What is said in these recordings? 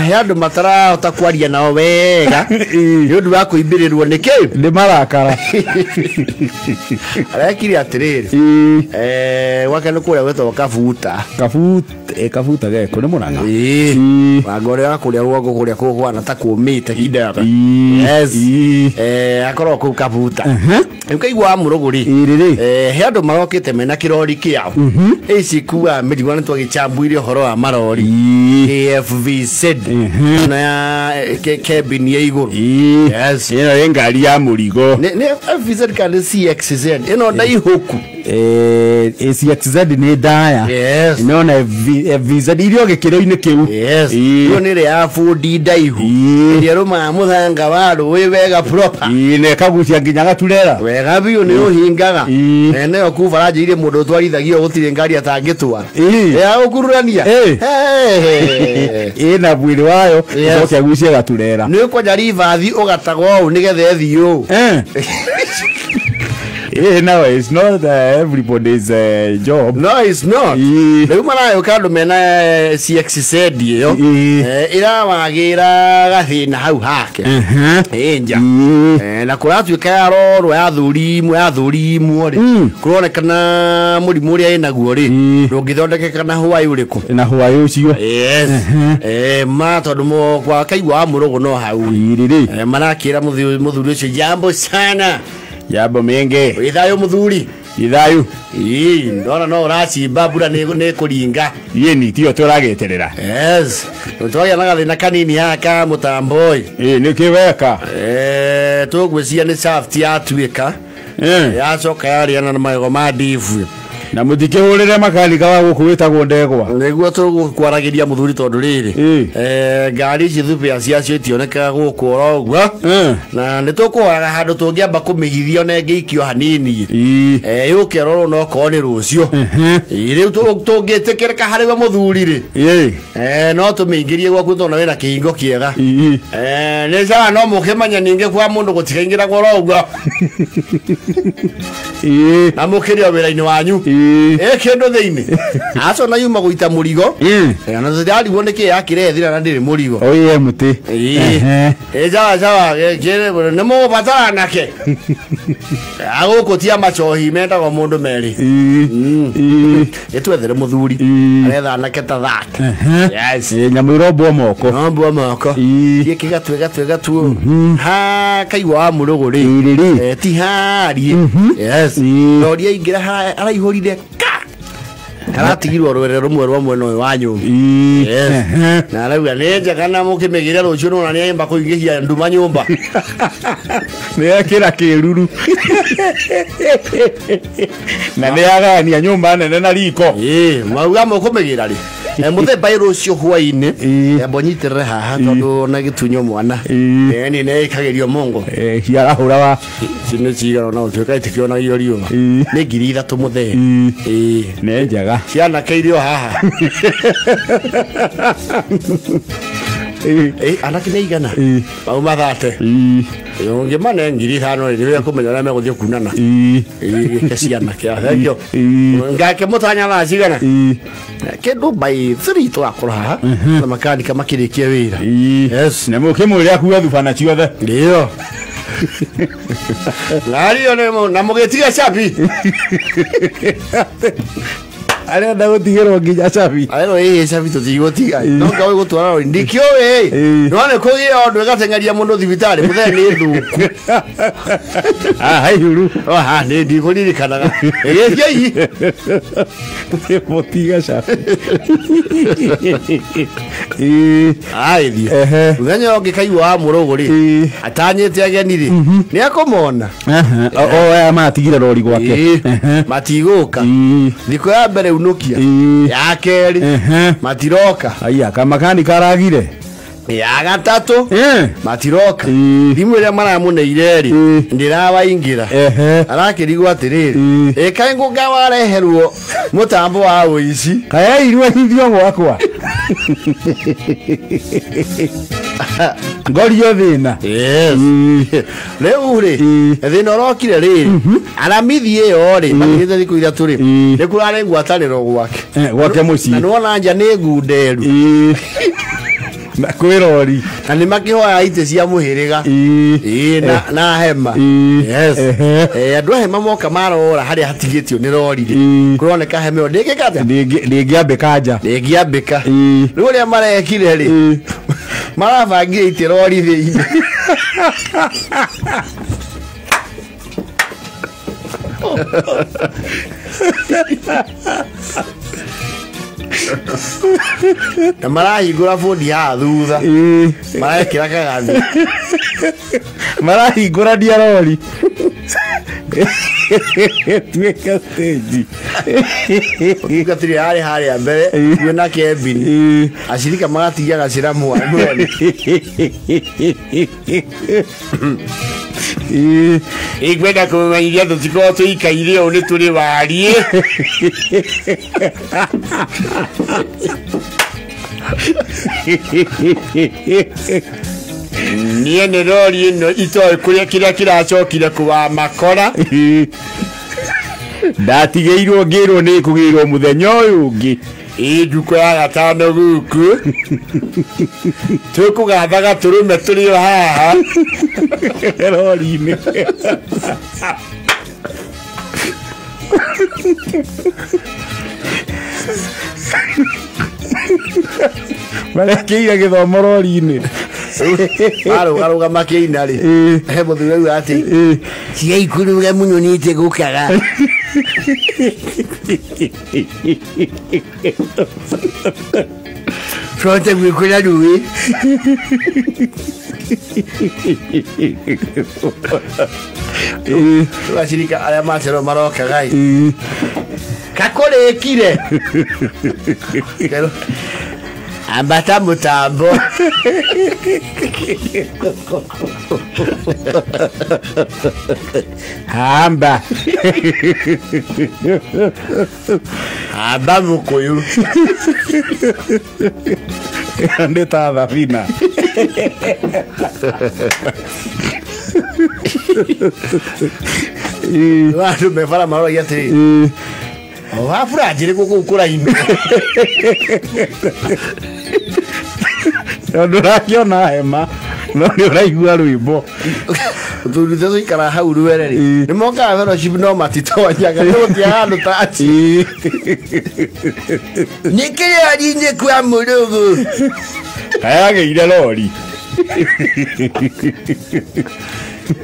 He andũ matarahota kwaria nao wega nĩ ũndũ wa kũimbĩrĩrwo nĩ kĩ nĩ marakara. Arekire atĩrĩrĩ, gwake nĩ kũrĩa gwĩtagwo Kabuta. Kabuta geko nĩ Mũrang'a. Ĩĩ, wanga ũrĩa wa kũrĩa rũgongo kũrĩa kũhana ta kũmĩte kindaga. Yes. Akoragwo kũu Kabuta. Rĩu kaigua wa mũrũgũ rĩ, Ĩrĩrĩ. He andũ marokĩte mena kĩrori kĩao ici kuaga mĩrigo, nĩ twagĩcambuire ũhoro wa marori AFVZ ĩno ya kebini ya igũrũ. Yes. Ĩno nĩ ngari ya mũrigo. Nĩ FVZ kana nĩ CXZ ĩno ndaihũku? ACXZ nĩ ndaya. Yes. Nona FVZ irio gĩkĩro-inĩ kĩu. Yes. Ĩyo nĩ ĩrĩa ya bundi ndaihu ĩrĩa ĩrũmaga mũthanga wa rũĩ wega proper. Ĩĩ, na ĩkagucia nginya gaturera. Wega biũ, nĩ ũhingaga. Nayo kuu baranjĩire mũndũ ũtwarithagio gũtirĩ ngari atangĩtwara ya gũkururania. Ĩna mwĩrĩ wayo. Yes. Ĩcoke agucie gaturera. Nĩ ũkwanja ribathi ũgatagwo ũũ nĩgetha ĩthiĩ ũũ. No, it's not everybody's job. No, it's not. Rĩu marayũka andũ mena CXZ ĩyo. Ĩrawagĩra gathĩna hau hake ĩ nja. Na kũratuĩka yarorwo yathurimwo yathurimwo rĩ, kũronekana mũrimũ ũrĩa ĩnaguo rĩ, ndũngĩthondekeka na hwaĩ ũrĩkũ. Na hwaĩ ũcio. Yes. Ma tondũ kwa kaigua wa mũrũgũ no hau. Ĩrĩrĩ. Marakĩra mũthuri ũcio jambo sana. Jambo mengi. Wĩ thayũ mũthuri? Ithayũ. Ĩĩ, ndona no ũracimba mbura nĩ kũringa. Ĩni tiyo tũragĩterera. Yes. Twagĩa na gathĩna kanini haha ka mũtambo ĩ. Ĩĩ, nĩkĩ weka? Tũgwĩciria nĩ shaft yatuĩka yacoka yarĩana na magego ma ndibu. Na mũtikĩhũrĩre makanika wa gũkũ wĩtagwo Ndegwa. Nĩguo tũgũkwaragĩria mũthuri tondũ rĩrĩ, ngari ici thubĩa ciacio itionekaga gũkũ oro ũguo, na nĩ tũkũhoyaga handũ tũngĩamba kũmĩhithia ona ĩngĩikio hanini. Yũke ĩrorwo no korwo nĩ rũciũ. Ĩĩ, rĩu tũngĩtĩkĩrĩka harĩ we mũthuri rĩ, no tũmĩingĩrie gwaku tondũ wĩna kĩhingo kĩega. Nĩ sawa, no mũkĩmenya ningĩ kwa mũndũ gũtikaingĩragwo oro ũguo na mũkĩrĩ o wĩra-inĩ wanyu. Ĩ kĩndũ thĩinĩ aco na yuma gũita mũrigo. Na tũtirarigwo nĩkĩ yakĩrethira na ndĩrĩ mũrigo. Oye mũtĩ. Ĩĩ. Ĩ sawa sawa, nĩ mũgũbatara nake agũkũ tia macohi mendagwo mũndũ merĩ. Ĩtwethere mũthuri aretha anake ta that. Yes. Nyamũ irombwo moko. Nombwo moko. Gĩkĩ gatwe gatwe gatuo ha kaigua wa mũrũgũ rĩ. Ĩrĩrĩ. Ti harie. Yes. Rori aingĩra araihũrire ka aratigirwo rwere rũmwe rwa mwena ũyũ wa nyũmba. Yes. Na arauga nĩ njega na mũkĩmĩgĩre rũciũ nona nĩ aimba kũingĩhia nduma nyũmba. Nĩ ekĩra kĩruru na nĩ yagayania nyũmba nene na riko. Ĩĩ, mauga mũkũmĩgĩra rĩ. Mũthemba ĩ rũciũ hwaĩ-inĩ. Amba ũnyitĩrĩre haha tondũ ona gĩtunyo mwana. Nĩ nĩ ĩkagĩrio mongo. Ciarahũra wa Ici nĩ cigana ona gũtuĩka itikĩonagio riũa. Nĩ 3,000 mũthee. Ĩĩ. Nĩ njega. Cianake irio haha. Anake nĩ igana. Mauma thate. Ũngĩmane 5,000 rĩ, nĩ kũmenya ũrĩa megũthiĩ kunana. Ĩĩ, gĩke cianake. Thank you. Ngake mũtanya thaa cigana? Kĩndũ by 3 tũgakorwo haha na makanika makĩrĩkia wĩra. Yes. Na mũkĩmwĩre akue thubana ciothe. Ndio. Ngari ĩyo na mũgĩtiga cabi. Arenda gũtigĩrwo nginya cabi. Arero ĩĩ cabi tũtigũtiga. No ngawe gũtwara rori ndikĩũĩ. No nĩ kũgĩa ũndũ ĩgateng'eria mũndũ thibitarĩ mũthee nĩ thũku. Haihuru. Oha nĩ ndikũririkanaga. Ĩgĩthiĩ. Mũtiga cabi. Aĩthiĩ. Mũthenya ũngĩ kaigua wa mũrũgũ rĩ, atanyĩte ageni rĩ, nĩ akũmona. O aya matigire rori gwake. Matigũka. Thikũ ya mbere unũkia. Ya kerĩ matiroka. Aya kamakanika aragire. Ya gatatũ matiroka. Thimũ ĩrĩa maramũneire rĩ, ndĩrawaingĩra. Arakĩrigwo atĩrĩrĩ, ĩ kaĩ ngũnga wareherwo mũtambo wa ũici. Kayairwo hithio gwakwa. Ngorio thina. Yes. Rĩu rĩ thĩna ũrokire rĩ aramithi ĩyo rĩ makĩrĩte thikũ ithatũ rĩ nĩ kũrarĩ ngwatanĩro gwake. Gwake mũciĩ. Na nĩwona nja nĩ ngunderu. Na kwĩ rori. Na nĩ makĩhoya itĩ cia mũhĩrĩga. Ĩĩ na hema. Yes. Andũ a hema moka marora harĩa hatigĩtio nĩ rori rĩ. Kũroneka hema ĩyo ndĩngĩka atĩa? Ndĩngĩambĩka nja. Ndĩngĩambĩka. Rĩu ũrĩa marekire rĩ marabangire itĩ rori thĩinĩ. Na marahingũra bundi haha thutha. Marekĩra kagathi. Marahingũrania rori. Tuĩke stage. Mũtungatĩri arĩ harĩa mbere kwĩna kebini. Acirika magatigia gacĩra mwena. Ingwenda kũmenyithia tũtikorwo tũikaire ũũ nĩ tũrĩ wariĩ. Niĩ nĩ rori ĩno itoĩ kũrĩa kĩrĩa kĩracokire kũwa makora. Ndatigĩirwo ngĩrwo nĩ kũgĩrwo mũthenya ũyũ ũngĩ. Ĩ nduko ya gatano gũkũ. Tũkũgatha gatũrũme tũrĩ o haha. Rori-inĩ. Marekĩire gĩthomo rori-inĩ. Marũgarũga makĩina rĩ. He mũthuri auga atĩ tigai kũrũga mũno nĩ itegũkaga. Tũhote gwĩkũra rũĩ. Rĩu acirika arĩa macerwo marokaga ĩ. Kakũrĩkire. Ambata mũtambo. Hamba. Hamba mũkũyũ. Nĩ ta thabina. Andũ me bara maroragia atĩrĩ, wabura njĩrĩ gũkũ kũraime. Tondũ ũrakĩona hema no nĩ ũraigua rwĩmbo. Mũthuri ũcio tũikaraga hau rwere rĩ nĩ mokaga fellowship no matitonyaga nĩ gũtiaga andũ ta acio. Nĩ kĩrĩa-inĩ kwa mũrũgũ. Kayagĩire rori.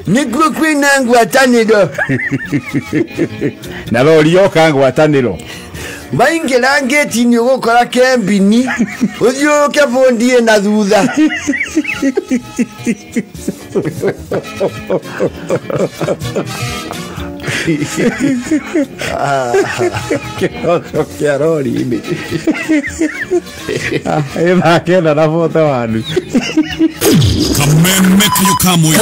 Nĩkuo kwĩna ngwatanĩro. Na rori yoka ngwatanĩro. Maingĩra ngĩti-inĩ ũgũkora kembini ũthiũrũrũke bundi ĩna thutha. Kĩroco kĩa rori-inĩ. Ĩ thaa 9:41. Kameme kayo kamwe.